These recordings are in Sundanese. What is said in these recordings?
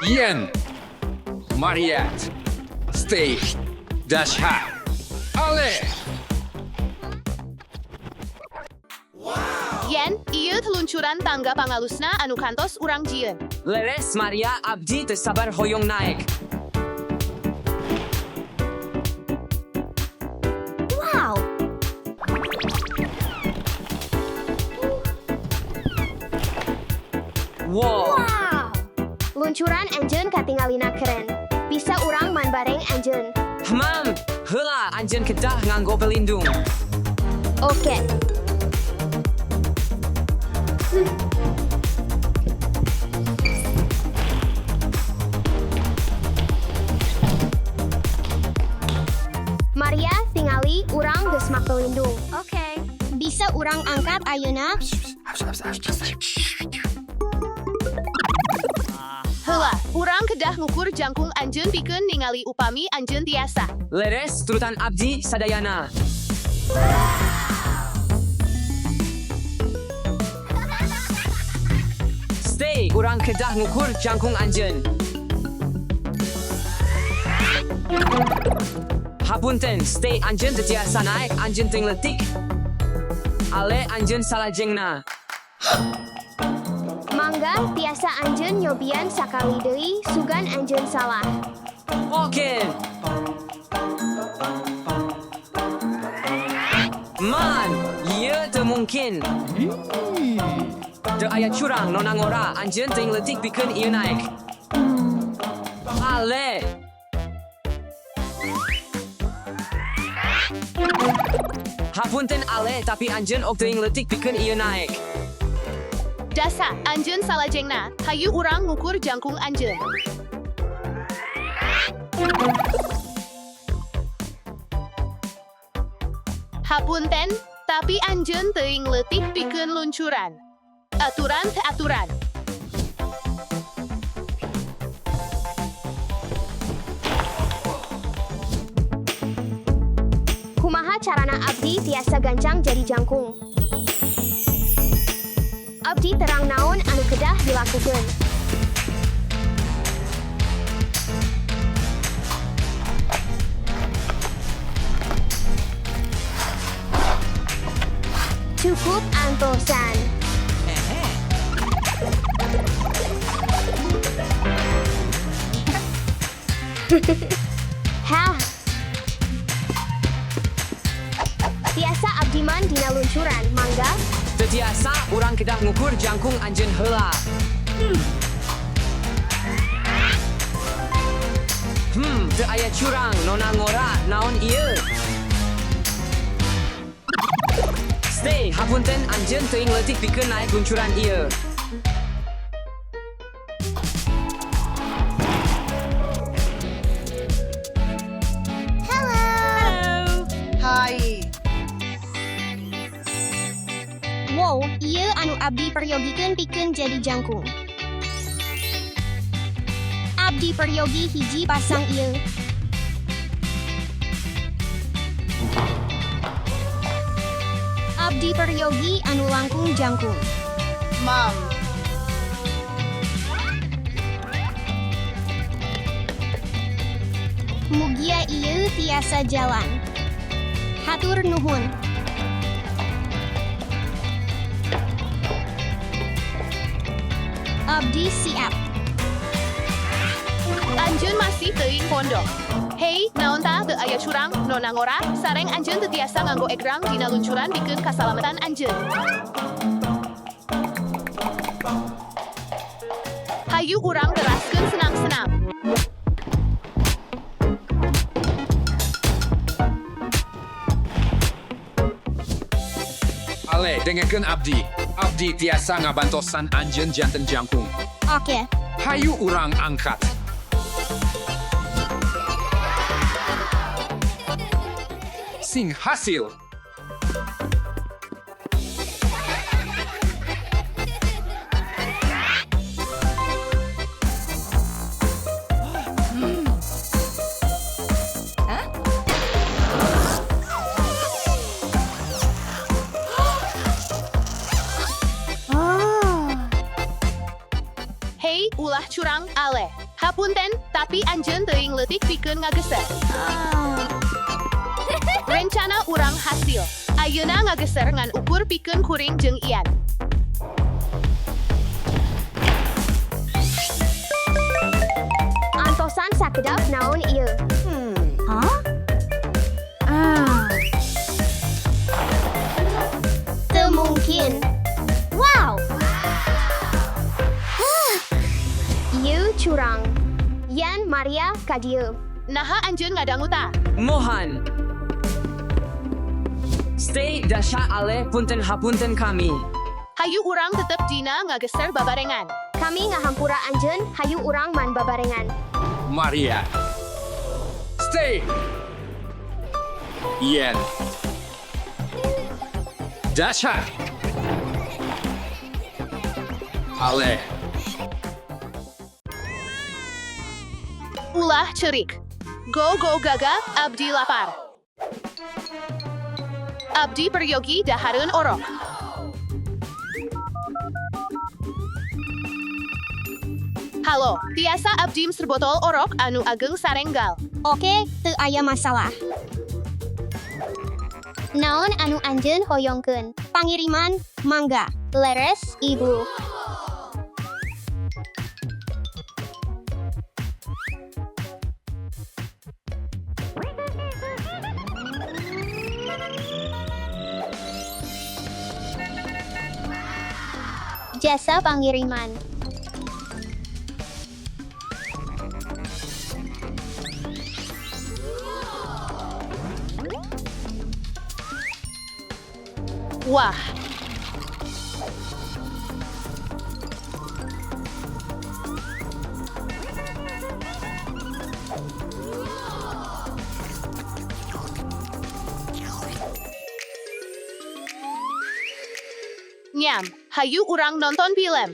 Yen. Mariat. Stay. Dash ha. Ale. Yen, ieu teluncuran tangga pangalusna anu kantos urang jieun. Leres Maria abdi teu sabar hoyong naek. Wow! Wow. Wow! Luncuran anjeun katingalina keren. Bisa urang manbareng anjeun. Mam, heula anjeun kedah nganggo pelindung. Oke. Maria tingali urang geus make lindung. Oke. Bisa urang angkat ayeuna? Heula, urang kedah ngukur jangkung anjeun pikeun ningali upami anjeun tiasa. Leres turutan abdi sadayana. Stay, urang kedah ngukur jangkung anjeun. Hapunten, stay anjeun teu tiasa naek, anjeun teu leutik. Ale anjeun salajengna. Mangga tiasa anjeun nyobian sakali deui sugan anjeun salah. Oke. Man, ieu teu mungkin. Teu aya curang nona ngora, anjeun teuing leutik pikeun ieu naek. Ale. Hapunten ale, tapi anjeun ok teuing leutik pikeun ieu naek. Dasa, anjeun salajengna, hayu urang ngukur jangkung anjeun. Hapunten, tapi anjeun teuing leutik pikeun luncuran. Aturan teh aturan. Kumaha carana abdi tiasa gancang jadi jangkung. Abdi terang naon anu kedah dilakukeun. Cukup antosan. Hah. Tiasa abdi man dina luncuran, mangga. Teu tiasa urang kedah ngukur jangkung anjeun heula. Teu aya curang nona ngora naon ieu? Stay, hapunten anjeun teuing leutik pikeun naek luncuran ieu. Hello. Hai. Wow, ieu anu abdi peryogikeun pikeun jadi jangkung. Abdi peryogi hiji pasang ieu. Abdi peryogi anu langkung jangkung. Mam. Mugia ieu tiasa jalan. Hatur nuhun. Abdi siap. Anjeun masih teuing pondok. Hei, naon tah teu aya curang, nona ngora, sareng anjeun teu tiasa nganggo egrang dina luncuran pikeun kasalamatan anjeun. Hayu urang teraskeun senang-senang. Ale, dengekeun abdi. Abdi tiasa ngabantosan anjeun janten jangkung. Oke. Hayu urang angkat. Sing hasil. Oh. Hei, ulah curang, ale. Hapunten, tapi anjeun teuing leutik pikeun ngageser. Rencana urang hasil. Ayeuna ngageser ngan ukur pikeun kuring jeung Ian. Antosan sakedap naon ieu. Teu mungkin. Wow. Ieu curang. Yan Maria ka dieu. Naha anjeun ngadangu ta. Mohan. Stay Dasha Ale punten hapunten kami. Hayu urang tetep dina ngageser babarengan. Kami ngahampura anjeun, hayu urang man babarengan. Maria. Stay. Ian. Dasha. Ale. Ulah cerik. Go go gaga, abdi lapar. Abdi peryogi dahareun orok. Halo, tiasa abdi serbotol orok anu ageng sarenggal. Oke, teu aya masalah. Naon anu anjeun hoyongkeun? Pangiriman, mangga. Leres, ibu. Jasa pangiriman. Wah. Nyam, hayu urang nonton film.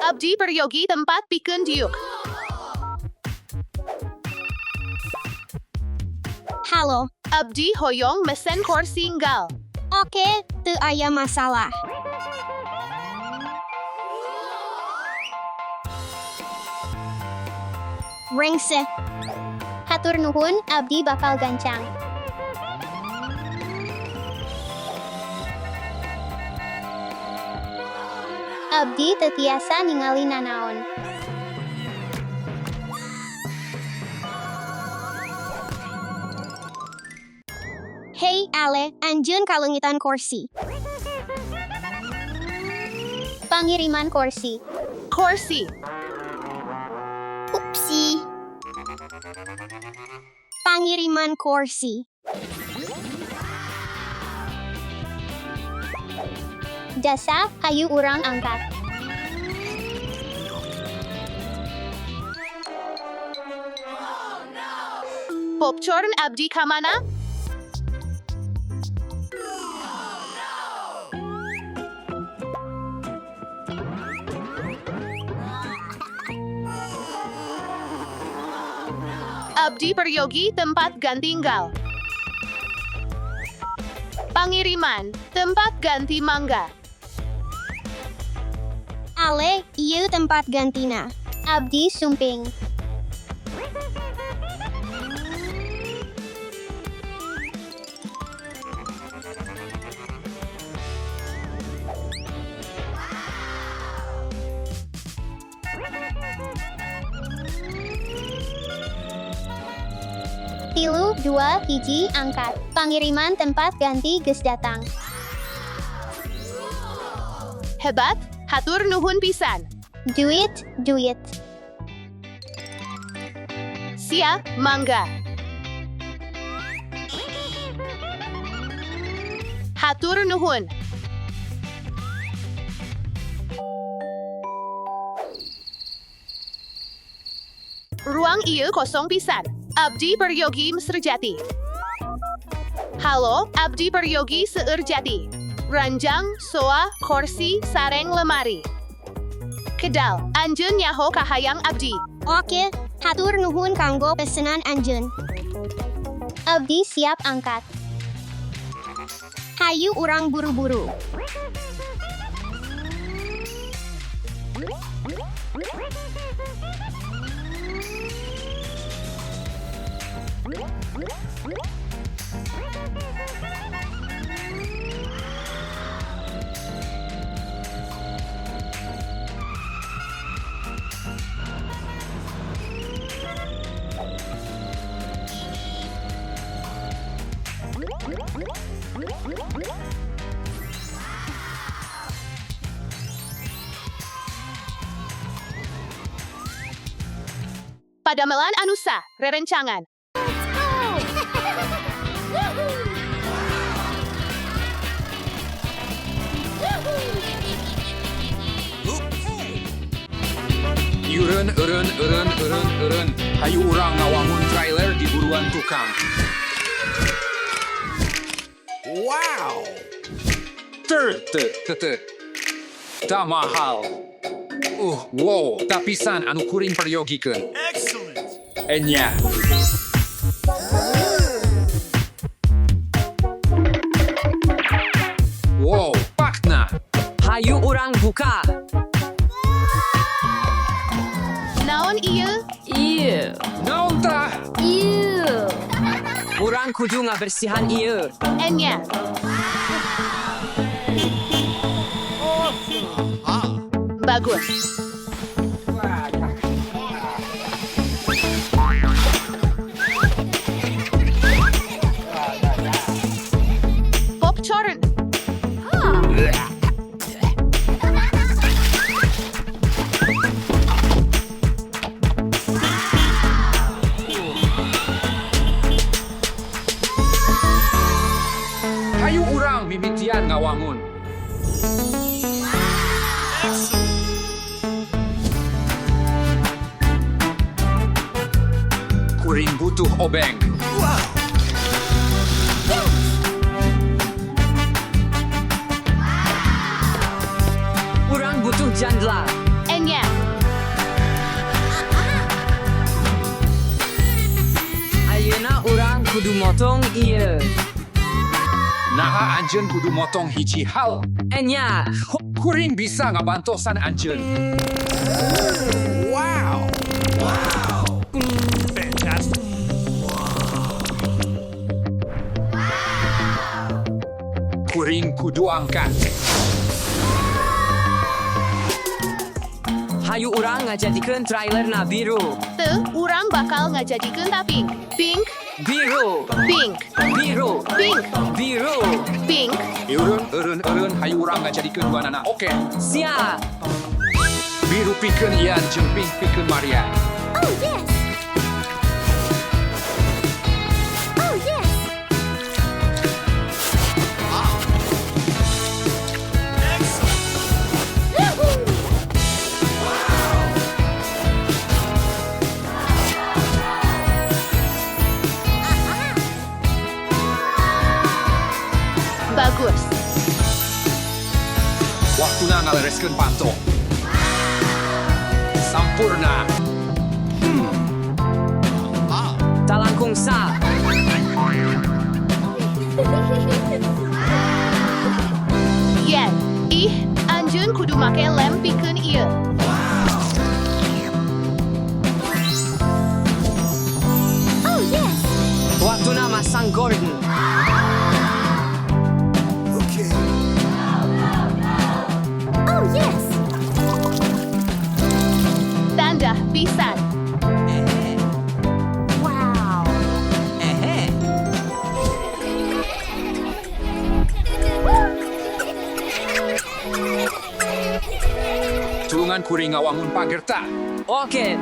Abdi peryogi tempat pikeun diuk. Halo. Abdi hoyong mesen kursi enggal. Oke, teu aya masalah. Rengse. Hatur nuhun, abdi bakal gancang. Abdi teu tiasa ningali nanaon. Hei, Ale, anjeun kaleungitan kursi. Pangiriman kursi. Kursi. Upsi. Pangiriman kursi. Jasa, hayu urang angkat. Popcorn abdi kamana? Abdi peryogi tempat ganti enggal. Pangiriman, tempat ganti mangga. Ale, ieu tempat gantina. Abdi sumping. Tilu, dua, hiji, angkat. Pangiriman tempat ganti geus datang. Hebat, hatur nuhun pisan. Duit, duit. Sia, mangga. Hatur nuhun. Ruang ieu kosong pisan. Abdi peryogi Mesrejati. Halo, Abdi peryogi Seurjati. Ranjang, soa, kursi, sareng lemari. Kedal, anjeun nyaho kahayang abdi. Oke, hatur nuhun kanggo pesenan anjeun. Abdi siap angkat. Hayu urang buru-buru. Padamelan anusa, rerencangan. Eureun, eureun, eureun, eureun, eureun. Hayu urang ngawangun trailer di buruan tukang. Wow. Ter, te, te, te. Tak mahal. Wow, tapisan anu kuring peryogikeun. Excellent. Enya. Wow, pakna. Hayu urang buka. Naon ieu? Ew. Naon tah? Ew. Urang kudu ngabersihan ieu. Enya. Bagus. Popcorn. Hayu urang mimitian ngawangun. Kuring butuh obeng. Urang butuh jandla. Enya. Ayeuna urang kudu motong ieu. Naha anjeun kudu motong hiji hal. Enya, Kuring bisa ngabantosan anjeun. Wow. Fantastic. Kuring kudu angkat. hayu urang ngajadikeun trailerna biru. Teu, urang bakal ngajadikeun ta pink. Pink, Biru, pink, biru, pink, biru. pink. Eureun, eureun, eureun, hayu urang ngajadikeun duanana. Oke. Siap. Biru pikeun Ian jeung pink pikeun Maria. Oh yes. Oh yes. Excellent. Bagus. Waktuna ngalereskeun panto. Sampurna. Talangkung sa. Yen. Ih, anjeun kudu make lem pikeun ieu. Oh yes. Waktuna masang Gordon. Okay. Oh yes. Tanda pisan. Wow. Tulungan kuring ngawangun pager ta. Oke,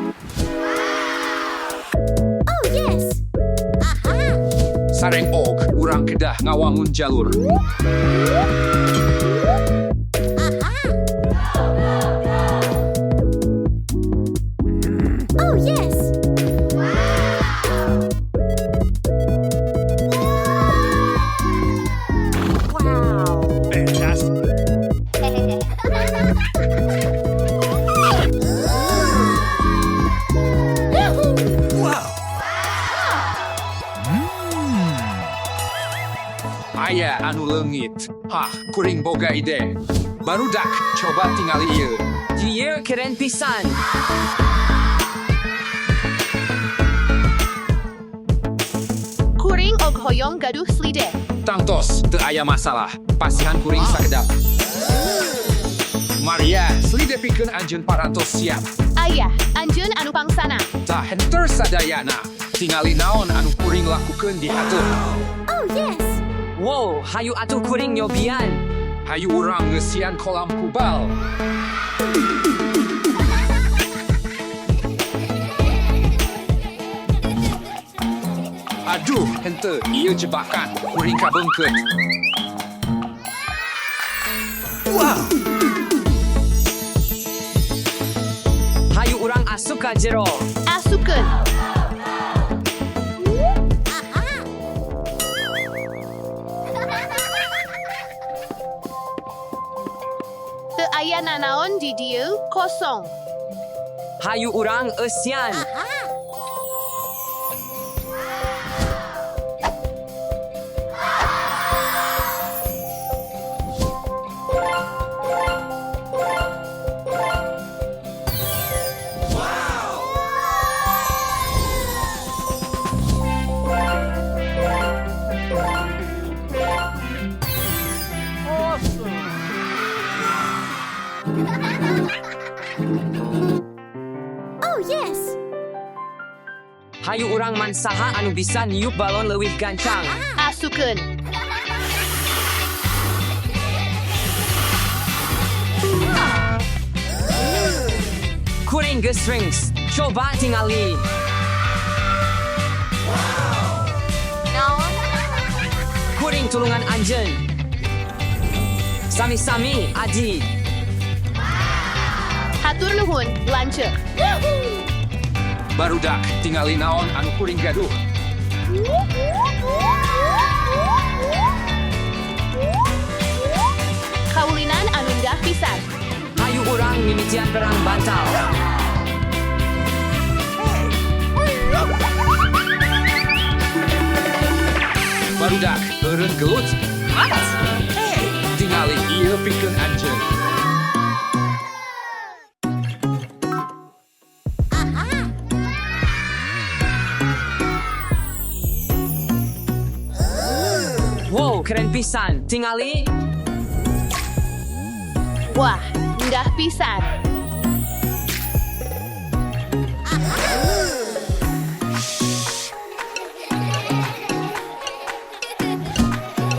Oh yes. Aha. Sareng og urang kedah ngawangun jalur. Oh yes. Wow. Fantastic. anu leungit. Hah, kuring boga ide. Barudak, coba tingali ieu. Ieu keren pisan. Kuring og hoyong gaduh slide. Tangtos, teu aya masalah. Pasihan kuring sakedap. Maria, slide pikeun anjeun parantos siap. Ayah, anjeun anu pangsana. Tah henter sadayana. Tingali naon anu kuring lakukeun di hatup. Oh yes. Wow, hayu atuh kuring nyobian. Hayu urang ngeusian kolam kubal. Aduh, henteu, ieu jebakan. Kuring kabeungkeut. Wow. Hayu urang asup ka jero. Asupkeun. Teu aya nanaon di dieu kosong. Hayu urang eusian. Oh yes. Hayu urang mansaha anu bisa niup balon leuwih gancang. Asupkeun. Kuring geus rings. Coba tingali. Naon? Kuring tulungan anjeun. Sami-sami, Adi. Hatur nuhun, lanceuk. Barudak, tingali naon anu kuring gaduh. Kaulinan anu indah pisan. Hayu urang mimitian perang bantal. Barudak, eureun gelut. Tingali ieu pikeun anjeun. Wow, keren pisan. Tingali. Wah, indah pisan.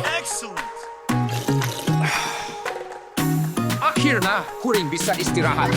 Excellent. Akhirna, kuring bisa istirahat.